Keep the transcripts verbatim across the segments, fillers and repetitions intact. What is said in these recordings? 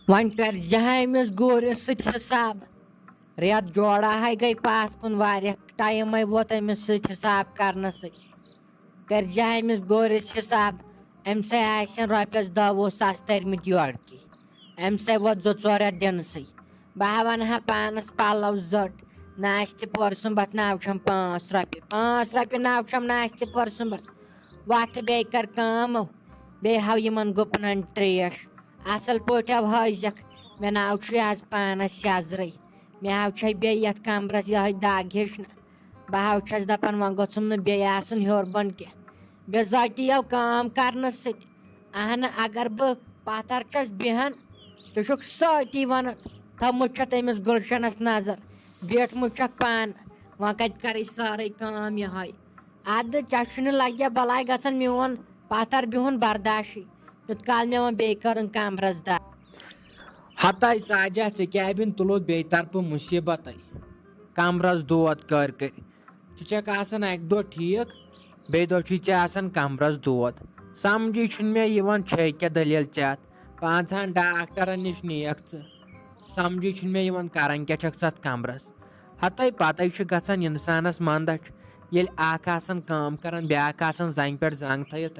وۄنۍ کٔرۍ زِہا أمِس گورِس سۭتۍ حِساب۔ رٮ۪تھ جوڑا ہے گٔے پَتھ کُن، واریاہ ٹایِم ہے ووت أمِس سۭتۍ حِساب کرنہٕ سۭتۍ۔ کٔرۍ زِہا أمِس گورِس حِساب، أمۍ سٕے آسن رۄپیَس دَہ وُہ ساس تٔرمٕتۍ یورٕکی۔ أمۍ سٕے ووت زٕ ژور رٮ۪تھ دِنسٕے۔ بہٕ ہا وَنہٕ ہا پانَس پَلو زٔٹ، نہ آسہِ تہِ پٔرسُمبَتھ، نہ وٕچھَم پانٛژھ رۄپیہِ، پانٛژھ رۄپیہِ نہ وٕچھَم، نہ آسہِ تہِ پٔرسُمبَتھ۔ وۄتھ تہٕ بیٚیہِ کَر کٲم، بیٚیہِ ہاو یِمَن گُپنَن ترٛیش۔ اَصٕل پٲٹھۍ ہاو ہٲیزٮ۪کھ، مےٚ ناو چھُے آز پانَس سیٚزرٕے۔ مےٚ ہاو چھے بیٚیہِ یَتھ کَمرَس یِہوٚے دَگ ہِش نہ۔ بہٕ ہاو چھَس دَپان، وۄنۍ گوٚژھُم نہٕ بیٚیہِ آسُن ہیوٚر بۄن کینٛہہ۔ بِذٲتی یَو کٲم کَرنہٕ سۭتۍ۔ اَہنہٕ، اگر بہٕ پَتھر چھَس بیٚہان، ژٕ چھُکھ سۭتی وَنان، تھٲومٕژ چھَتھ أمِس گُلشَنَس نظر، بیٖٹھمٕژ چھَکھ پانہٕ۔ وۄنۍ کَتہِ کَرٕ أسۍ سٲرٕے کٲم یِہوٚے؟ اَدٕ ژےٚ چھُنہٕ لَگہِ بَلاے گژھان میون پَتھر بِہُن برداشٕے، یوٚت کال مےٚ وۄنۍ بیٚیہِ کٔرٕن کَمرَس دَگ۔ ہتاے ساجہ، ژےٚ کیٛاہ بِن تُلُتھ بیٚیہِ طرفہٕ مُصیٖبتَے؟ کمرس دود کٔرۍ کٔرۍ۔ ژٕ چھکھ آسان اکہِ دۄہ ٹھیٖک، بیٚیہِ دۄہ چھُے ژےٚ آسان کمرس دود۔ سمجھے چھُنہٕ مےٚ یِوان، چھے کیٛاہ دٔلیٖل ژےٚ اتھ؟ پانٛژہن ڈاکٹرن نِش نِیَکھ ژٕ، سمجھے چھُنہٕ مےٚ یِوان، کران کیٛاہ چھکھ ژٕ اتھ کمرس؟ ہتاے پتے چھِ گژھان انسانس مندچھ، ییٚلہِ اکھ آسان کٲم کران، بیٛاکھ آسان زنگہِ پٮ۪ٹھ زنگ تھٲیِتھ۔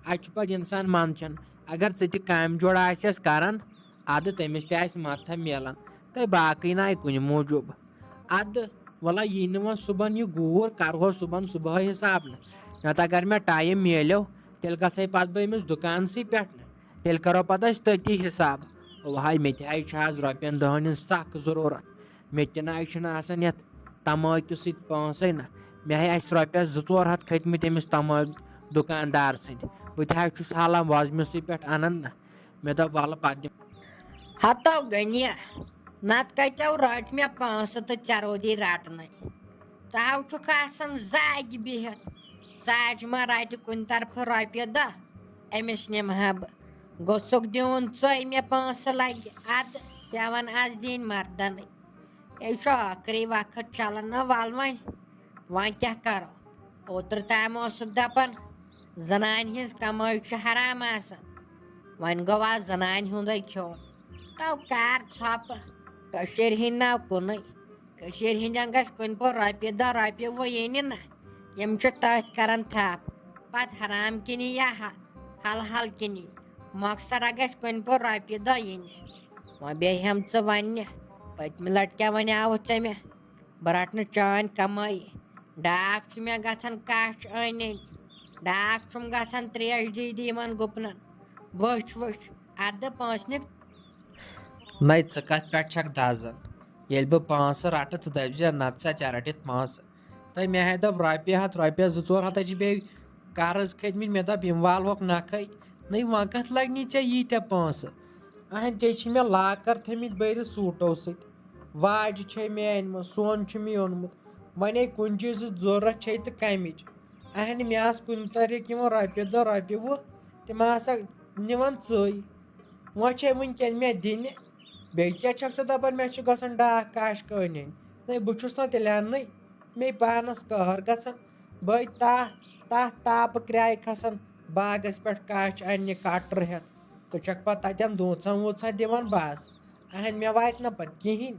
اتہِ چھُ پتہٕ انسان منٛدچھان۔ اگر ژٕ تہِ کامہِ جوڑٕ آسٮ۪س کران، ادٕ تٔمِس تہِ آسہِ مدتھا میلان، تہٕ باقٕے نہ آیہِ کُنہِ موٗجوٗب۔ ادٕ وَلہ یی نہٕ وۄنۍ صُبحن یہِ گوٗر، کرہوس صُبحن صُبحٲے حساب نہٕ۔ نتہٕ اگر مےٚ ٹایم میلیو، تیٚلہِ گژھے پتہٕ بہٕ أمِس دُکانسٕے پٮ۪ٹھ نہٕ۔ تیٚلہِ کرو پتہٕ أسۍ تٔتی حساب۔ اوہاے، مےٚ تہِ ہاے چھِ آز رۄپین دہن ہٕنٛز سخ ضروٗرت۔ مےٚ تہِ نہ چھِنہٕ آسان یتھ تماکیُس سۭتۍ پونٛسے نہ۔ مےٚ ہے آسہِ رۄپیس زٕ ژور ہتھ کھٔتۍ مٕتۍ أمِس تماکۍ دُکاندار سٕنٛدۍ۔ بہٕ تہِ حظ چھُس حالان وۄزمِسٕے پٮ۪ٹھ انان نہ۔ مےٚ دوٚپ، وَلہٕ پَتہٕ دِمہٕ۔ ہتو گٔنیہ، نتہٕ کتٮ۪و رٔٹۍ مےٚ پونٛسہٕ تہٕ ژےٚ روٗدی رٹنَے۔ ژٕ ہاو چھُکھ آسان زاگہِ بِہِتھ۔ ساجہِ ما رٹہِ کُنہِ طرفہٕ رۄپیہِ دَہ، أمِس نِمہٕ ہا بہٕ۔ گوٚژھُکھ دیُن ژٕے مےٚ پونٛسہٕ لگہِ، اَدٕ پٮ۪وان آز دِنۍ مردنٕے۔ یہِ چھُ ٲخری وقت چلان نہ، وَل وۄنۍ، وۄنۍ کیٛاہ کَرو؟ اوترٕ تام اوسُکھ دَپان، زنانہِ ہٕنٛز کمٲے چھِ حرام آسان، وۄنۍ گوٚو آز زنانہِ ہُنٛدے کھیوٚن۔ تو کر ژھۄپہٕ، کٔشیٖرِ ہِنٛدۍ ناو کُنُے۔ کٔشیٖرِ ہِنٛدٮ۪ن گژھِ کُنہِ پٲٹھۍ رۄپیہِ دَہ، رۄپیہِ وُہ یِنہِ نہ، یِم چھِ تٔتھۍ کران تھپھ۔ پتہٕ حرام کِنی یا حل-، حل حل کِنی، مۄخصرا گژھِ کُنہِ پٲٹھۍ رۄپیہِ دَہ یِنہِ۔ وۄنۍ بیٚیہِ ہٮ۪م ژٕ وَننہِ، پٔتمہِ لٹہِ کیٛاہ وَنیٛاوُتھ ژےٚ مےٚ؟ بہٕ رَٹہٕ نہٕ چٲنۍ کمٲیی۔ ڈاکھ چھُ مےٚ گژھان کَچھ أنۍ أنۍ۔ ڈاکھ چھُم گژھان ترٛیش دی دی یِمن گُپنن۔ وٕچھ وٕچھ، اَدٕ پونٛسہٕ نِکھ۔ نَے، ژٕ کَتھ پٮ۪ٹھ چھَکھ دَزان؟ ییٚلہِ بہٕ پونٛسہٕ رَٹہٕ، ژٕ دَپہِ زِ، "نَتہٕ سا ژےٚ رَٹِتھ پونٛسہٕ۔" تہٕ مےٚ ہے دوٚپ، رۄپیہِ ہَتھ، رۄپیَس زٕ ژور ہَتھ ہے چھِ بیٚیہِ قرض کھٔتۍ مٕتۍ۔ مےٚ دوٚپ، یِم والہوکھ نَکھَے۔ نَے، وۄنۍ کَتھ لَگہِ نَے ژےٚ ییٖتیٛاہ پونٛسہٕ؟ اَہَن، ژےٚ چھی مےٚ لاکَر تھٲومٕتۍ بٔرِتھ سوٗٹو سۭتۍ۔ واجہِ چھے مےٚ أنمٕژ، سۄن چھُ مےٚ اوٚنمُت۔ وۄنۍ ہے کُنہِ چیٖزٕچ ضروٗرت چھے تہٕ کَمِچ؟ اَہَنہِ، مےٚ آسہٕ کُنہِ طریٖقہٕ یِوان رۄپیہِ دَہ، رۄپیہِ وُہ، تِم آسَکھ نِوان ژٕے۔ وۄنۍ چھے وٕنکٮ۪ن مےٚ دِنہِ۔ بیٚیہِ کیٛاہ چھَکھ ژٕ دَپان، مےٚ چھُ گژھان ڈاکھ کَچھ کٲنۍ ہٕنٛدۍ؟ نَے، بہٕ چھُس نہ تیٚلہِ اَننٕے۔ مے پانَس قہر گژھان۔ بٔے تاپھ، تَتھ تاپہٕ کرٛایہِ کھسان باغَس پٮ۪ٹھ کَچھ اَننہِ کَٹرٕ ہٮ۪تھ۔ ژٕ چھَکھ پَتہٕ تَتٮ۪ن دونٛژَن وونٛژَن دِوان بَس۔ اَہَن، مےٚ واتہِ نہ پَتہٕ کِہیٖنۍ۔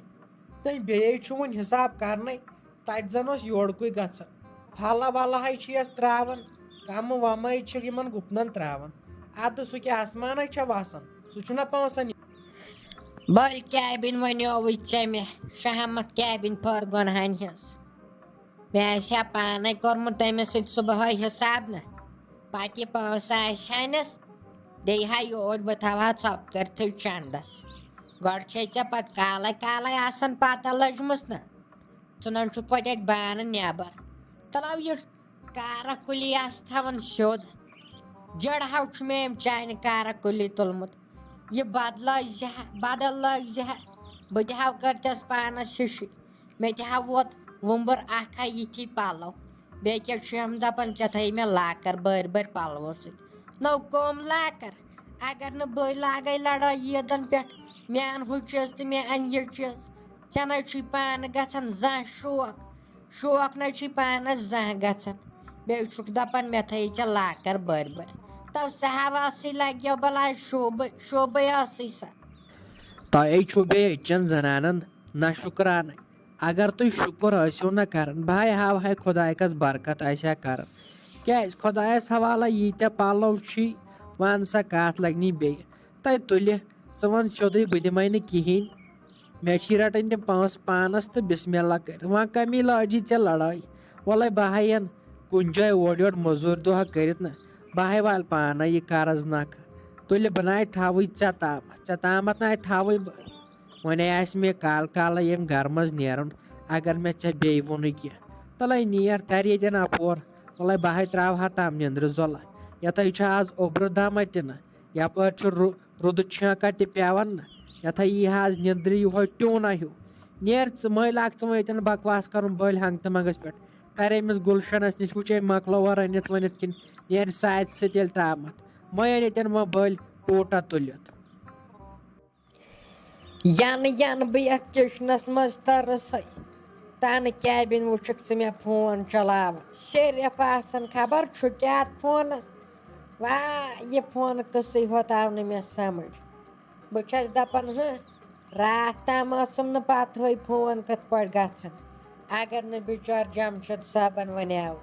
تہٕ بیٚیہِ چھُ وۄنۍ حِساب کَرنَے، تَتہِ زَن اوس یورکُے گژھان۔ پھَلہ وَلہ ہَے چھِ یَس ترٛاوان، کَمہٕ وَمَے چھِ یِمَن گُپنَن ترٛاوان۔ اَدٕ سُہ کیٛاہ آسمانَے چھا وَسان؟ سُہ چھُنہ پونٛسَن۔ بٔلۍ کیبِن وَنیووُے ژےٚ مےٚ، شہمت کیبِن فٲرگون ہَنہِ ہِنٛز۔ مےٚ آسہِ ہا پانَے کوٚرمُت تٔمِس سۭتۍ صُبحٲے حِساب نہ، پَتہٕ یہِ پونٛسہٕ آسہِ ہَنَس، بیٚیہِ ہا یوٗرۍ بہٕ تھاوٕ ہا ژھۄپہٕ کٔرتھٕے چَندَس۔ گۄڈٕ چھے ژےٚ پَتہٕ کالَے کالَے آسان پَتہ لٔجمٕژ نہ، ژٕنان چھُکھ پَتہٕ اَتہِ بانہٕ نٮ۪بَر۔ تَلہٕ یہِ کارا کُلی آسہٕ تھاوان سیوٚد۔ جڑہاو چھُ مےٚ أمۍ چانہِ کارا کُلی تُلمُت۔ یہِ بدلٲے زِ ہا، بدل لٲگۍ زِ ہا۔ بہٕ تہِ ہاو کٔرتس پانس ہِشی۔ مےٚ تہِ ہاو ووت وُمبُر اکھ ہا یِتھی پلو۔ بیٚیہِ کیٛاہ چھُ ہم دپان، ژےٚ تھٲیی مےٚ لاکر بٔرۍ بٔرۍ پلوو سۭتۍ۔ نٔو کٲم لاکر۔ اگر نہٕ بٔے لاگے لڑٲے عیٖدن پٮ۪ٹھ، مےٚ اَن ہُہ چیٖز تہٕ مےٚ اَن یہِ چیٖز۔ ژےٚ نَے چھُے پانہٕ گژھان زانٛہہ شوق۔ شوق نَے چھُے پانَس زانٛہہ گژھان۔ بیٚیہِ چھُکھ دَپان، مےٚ تھٲیِو ژےٚ لاکَر بٔرۍ بٔرۍ۔ تو سہواسی لَگیو بَلاے شوٗبہٕ، شوٗبٕے ٲسٕے سۄ۔ تۄہے چھُو بیٚیہِ أزچٮ۪ن زنانن ناشُکرانہٕ۔ اگر تُہۍ شُکُر ٲسِو نہ کران، بہٕ ہاے ہاوہاے خۄداے کس برکت آسہِ ہا کران۔ کیازِ خۄدایس حوالے ییٖتیٛاہ پلو چھی، وَن سا کتھ لگہِ نی بیٚیہِ۔ تۄہہِ تُلہِ، ژٕ وَن سیوٚدُے، بہٕ دِمے نہٕ کِہیٖنۍ۔ مےٚ چھی رٹٕنۍ تِم پونٛسہٕ پانس تہٕ بسم اللہ کٔرِتھ۔ وۄنۍ کمی لٲجی ژےٚ لڑٲے؟ وَلَے بہٕ ہا یِن کُنہِ جایہِ اورٕ یورٕ مٔزوٗرۍ دۄہ کٔرِتھ نہ، بہٕ ہاے والہٕ پانے یہِ قرض نکھٕ۔ تُلہِ بہٕ ناے تھاوٕے ژےٚ تامتھ، ژےٚ تامتھ ناے تھاوٕے بہٕ۔ وۄنۍ آسہِ مےٚ کال کالے ییٚمہِ گرٕ منٛز نیرُن، اگر مےٚ ژےٚ بیٚیہِ ووٚنُے کینٛہہ۔ تَلَے نیر تَرِ ییٚتٮ۪ن اَپور، وَلَے بہٕ ہاے ترٛاوہا تام نیٚنٛدرِ زۄلہ۔ یَتھ ہاے چھُ آز اوٚبرٕ دَمہ تہِ نہٕ، یَپٲرۍ چھُ رُ-، رُدٕ چھینٛکہ تہِ پٮ۪وان نہ، یَتھ ہاے یی ہا آز نیٚنٛدرِ یِہوے ٹیوٗنا ہیوٗ۔ نیر ژٕ، مٔلۍ لاگ ژٕ وۄنۍ ییٚتٮ۪ن بکواس کَرُن، بٔلۍ ہنٛگہٕ تہٕ منٛگَس پٮ۪ٹھ۔ کَرِ أمِس گُلشنَس نِش، وٕچھ أمۍ مۄکلٲوا رٔنِتھ ؤنِتھ کِنہٕ نیر ساتہِ سۭتۍ ییٚلہِ تامَتھ۔ مٔہ أنۍ ییٚتٮ۪ن وۄنۍ بٔلۍ ٹوٗٹا تُلِتھ۔ ینہٕ ینہٕ بہٕ یتھ کچنس منٛز ترسے، تنہٕ کیبن وٕچھکھ ژٕ مےٚ فون چلاوان۔ صرف آسان خبر چھُ کیٛاہ اَتھ فونس۔ واہ، یہِ فونہٕ قٕصٕے ہوت آو نہٕ مےٚ سمجھ۔ بہٕ چھس دپان، ہہ، راتھ تام ٲسٕم نہٕ پتہٕے فون کِتھ پٲٹھۍ گژھان، اگر نہٕ بچار جمشید صٲبن ونیاو۔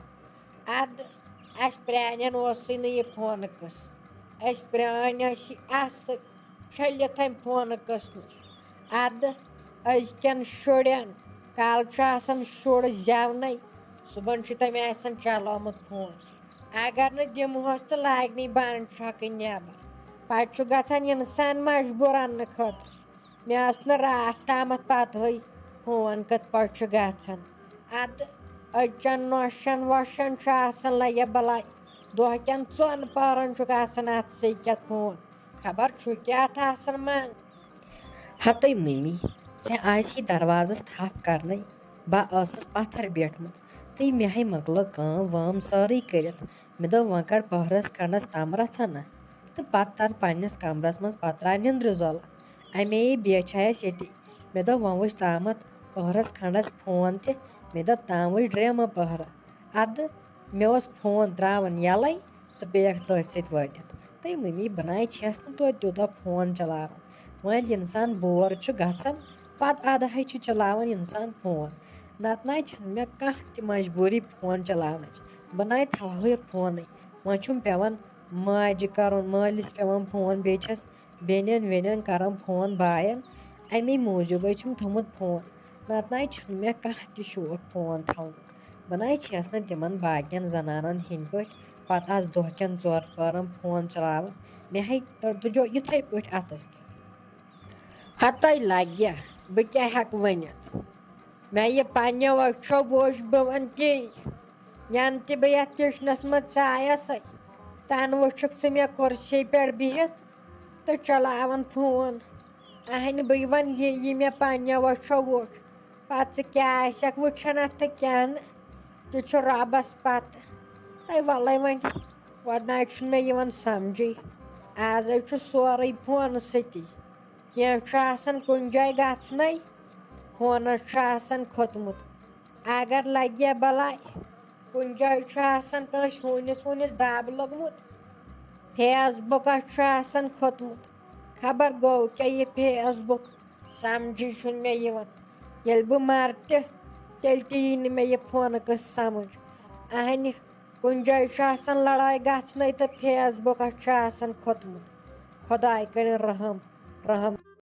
ادٕ اسہِ پرٛانٮ۪ن اوسُے نہٕ یہِ فونہٕ قٕصہٕ۔ أسۍ پرٛٲنۍ ٲسۍ اَتھ سۭتۍ چھٔلِتھ أمۍ فونہٕ قٕصہٕ نِش۔ ادٕ أزکٮ۪ن شُرٮ۪ن، کالہٕ چھُ آسان شُر زٮ۪ونَے، صُبحن چھُ تٔمۍ آسان چلومُت فون۔ اگر نہٕ دِمہوس تہٕ لاگہِ نٕے بانہٕ چھۄکٕنۍ نٮ۪بر۔ پتہٕ چھُ گژھان انسان مجبوٗر اننہٕ خٲطرٕ۔ مےٚ ٲس نہٕ راتھ تامَتھ پَتہٕے فون کِتھ پٲٹھۍ چھُ گژھان۔ اَدٕ أزچٮ۪ن نۄشَن وۄشَن چھُ آسان لَگہِ بَلاے۔ دۄہ کٮ۪ن ژۄن پَہرَن چھُکھ آسان اَتھ سۭتۍ کٮ۪تھ فون۔ خبر چھُ کیٛاہ اَتھ آسان منٛز۔ ہَتٕے مٔمی، ژےٚ آسی دروازَس تھَپھ کَرنَے۔ بہٕ ٲسٕس پَتھَر بیٖٹھمٕژ۔ تہٕ مےٚ ہے مۄکلٲو کٲم وٲم سٲرٕے کٔرِتھ۔ مےٚ دوٚپ، وۄنۍ کَڑٕ پٔہرَس کھنٛڈَس تَمبرَژھا نہ۔ تہٕ پَتہٕ تَر پنٛنِس کَمرَس منٛز، پَتہٕ ترٛاو نیٚنٛدرِ زۄلہٕ۔ اَمے بیچھایَس ییٚتی۔ مےٚ دوٚپ، وۄنۍ وٕچھ تامَتھ پٔہرَس کھنٛڈَس فون تہِ۔ مےٚ دوٚپ، تام وٕچھ ڈرٛیمہٕ پٔہرٕ۔ اَدٕ مےٚ اوس فون ترٛاوُن یَلَے، ژٕ پیٚیَکھ تٔتھۍ سۭتۍ وٲتِتھ۔ تہٕ مٔمی بَناے چھَس نہٕ توتہِ تیوٗتاہ فون چلاوان۔ وۄنۍ ییٚلہِ اِنسان بور چھُ گژھان، پَتہٕ اَدٕ ہَے چھُ چلاوان اِنسان فون۔ نَتہٕ نَے چھَنہٕ مےٚ کانٛہہ تہِ مجبوٗری فون چلاونٕچ۔ بہٕ نَے تھاوہو یہِ فونٕے۔ وۄنۍ چھُم پٮ۪وان ماجہِ کَرُن، مٲلِس پٮ۪وان فون، بیٚیہِ چھَس بیٚنٮ۪ن ویٚنٮ۪ن کَران فون، باین۔ اَمی موٗجوٗبَے چھُم تھوٚمُت فون۔ نَتہٕ نَے چھُنہٕ مےٚ کانٛہہ تہِ شوق فون تھاونُک۔ بہٕ نَے چھَس نہٕ تِمَن باقیَن زنانَن ہِنٛدۍ پٲٹھۍ پَتہٕ آسہٕ دۄہ کٮ۪ن ژور پٲرَن فون چلاوان۔ مےٚ ہے تُجو یِتھَے پٲٹھۍ اَتھَس کٮ۪تھ۔ ہَتَے لَگہِ، بہٕ کیٛاہ ہٮ۪کہٕ ؤنِتھ؟ مےٚ یہِ پنٛنیو أچھو وُچھ، بہٕ وَنہٕ تی۔ یَنہٕ تہِ بہٕ یَتھ کِچنَس منٛز ژایَسَے، تَنہٕ وٕچھُکھ ژٕ مےٚ کُرسی پٮ۪ٹھ بِہِتھ تہٕ چلاوان فون۔ اَہَنہِ، بٕے وَنہٕ یہِ، یہِ مےٚ پنٛنیو أچھو وُچھ۔ پَتہٕ ژٕ کیٛاہ آسٮ۪کھ وٕچھان اَتھ تہٕ کیٛاہ نہٕ، تہِ چھُ رۄبَس پَتہٕ۔ تَے وَلَے وۄنۍ، گۄڈٕنیتھ چھُنہٕ مےٚ یِوان سَمجھٕے۔ آز حظ چھُ سورُے فونہٕ سۭتی۔ کینٛہہ چھُ آسان کُنہِ جایہِ گژھنَے، فونَس چھُ آسان کھوٚتمُت۔ اگر لَگہِ ہا بَلاے، کُنہِ جایہِ چھُ آسان کٲنٛسہِ ہوٗنِس ووٗنِس دَب لوٚگمُت۔ فیس بُکَس چھُ آسان کھوٚتمُت۔ خبر گوٚو کیٛاہ یہِ فیس بُک، سَمجھٕے چھُنہٕ مےٚ یِوان۔ ییٚلہِ بہٕ مَرٕ تہِ، تیٚلہِ تہِ یی نہٕ مےٚ یہِ فونہٕ قٕصہٕ سَمجھ۔ اَہَنہِ، کُنہِ جایہِ چھُ آسان لڑٲے گژھنَے تہٕ فیس بُکَس چھُ آسان کھوٚتمُت۔ خۄداے کٔرِن رحم، رحم۔